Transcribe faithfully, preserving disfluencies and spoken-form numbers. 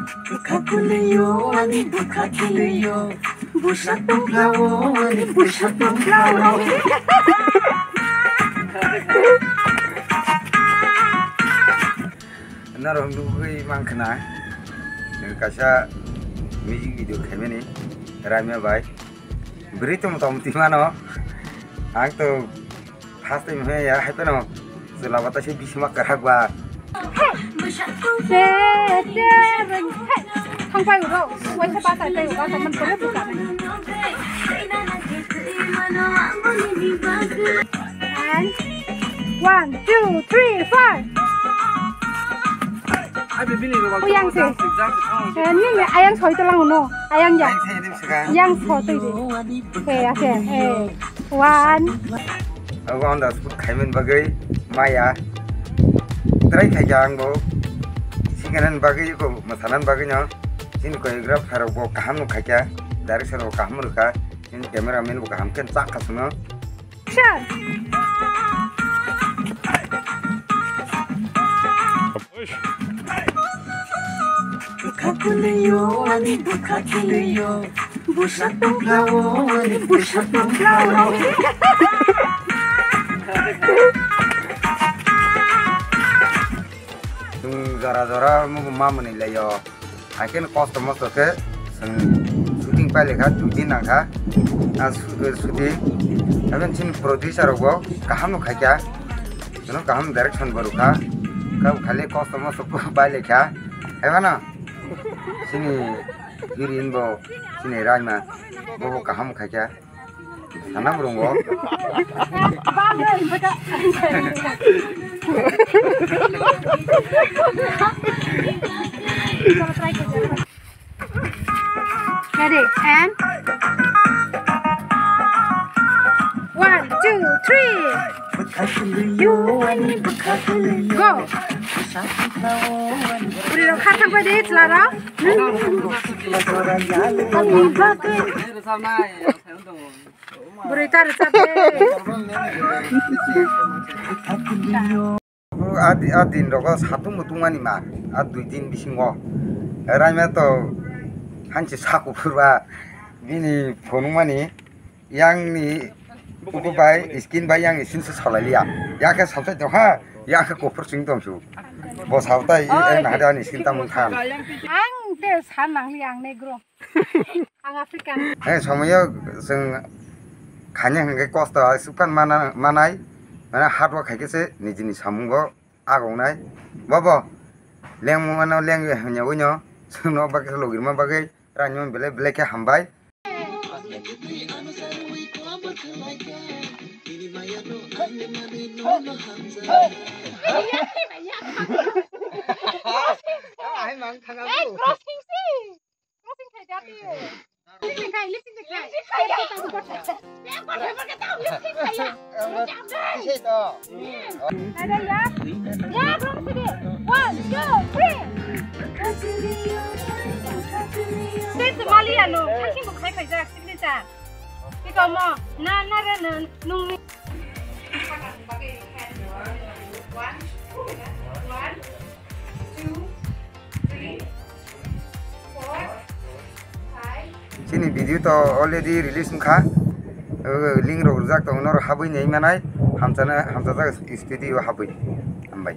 Bwkha kwlwio, ani bwkha kwlwio, bwsa tongphao, ani bwsa tongphao. Norok nugwi mankha na, nwng kaisa music video khaimani, Raimya bai. Bwrwi tongmo tongmo twi mano. Ang to first time hwnwi ya, hai phano chwla bata se bisima kwrak ba. Thangpai uro, waisa bata tei uga tongmani pore buka. And one, two, three, four. Uyang se. Eh, ni ayang soi to lang no. Ayang ya. Ayang soi to. He, ase. He. One. Ogo on the spot khaimen bagwi maya. Try khaikha ang bo. Sikanan bagwi ko masanan bagwi no. Sini choreographer bo kaham no khaikha. Direction bo kaham rwkha. Sini cameraman bo kaham khe chak kha suno. Action. Bwkha kwlwio, ani bwkha kwlwio, bwsa tongphao, ani bwsa tongphao. Chwng jora jora mugu ma mwnwi laio. Haikhe kosto mosto khe chwng shooting pailekha, dui din nangkha, ah, shu-, eh, shooting. Haikhe chini producer rokbo kaham no khaikha, chwngno kaham direction bo rwkha. Kha khali kosto mosto pailekha. Haiphano chini heroine bo, chini Raima bobo kaham khaikha. Sana burung bo. Ready, and one, two, three. Go. Uri rok kha thang bai de chwla rok. Bwrwi ta rwchap de. A di-, a din rogo satung bo tungmani ma, a dui din bisingo. Raima to hanchi saku phurba bini phunukmani yang ni uku bai skin bai yang skin se solai liya. Ya khe samsai tongkha, ya khe kuphur sing tongsu. Bo sautai, oh, eh, nahari ani skin tamung khan. Ang te san nangli ang negro. Ang African. Eh, somoyo chwng khaina hwnkhe kosto ai sukhan mana, manai, mane hard work khaikhe se nijini samungo agongnai. Bobo, lengmano lengya hwnyawi no, chwngno bagwi logirma bagwi, rangni belai belai khe hambai. Hey, crossing si. Crossing khai da, lip sync khai, lip sync khai. Lip sync khai ya. Ada ya. Ya, crossing dia. One, two, three. State Somalia no. Kasing ko khai khai jak signature. Ito mo. Na, na, na, na, nung. One, one, two, three, four, five. Chini video to already release wngkha. Link rok rijak tongo, norok habwi nai manai. Hamchana, hamchajak studio habwi. Hambai.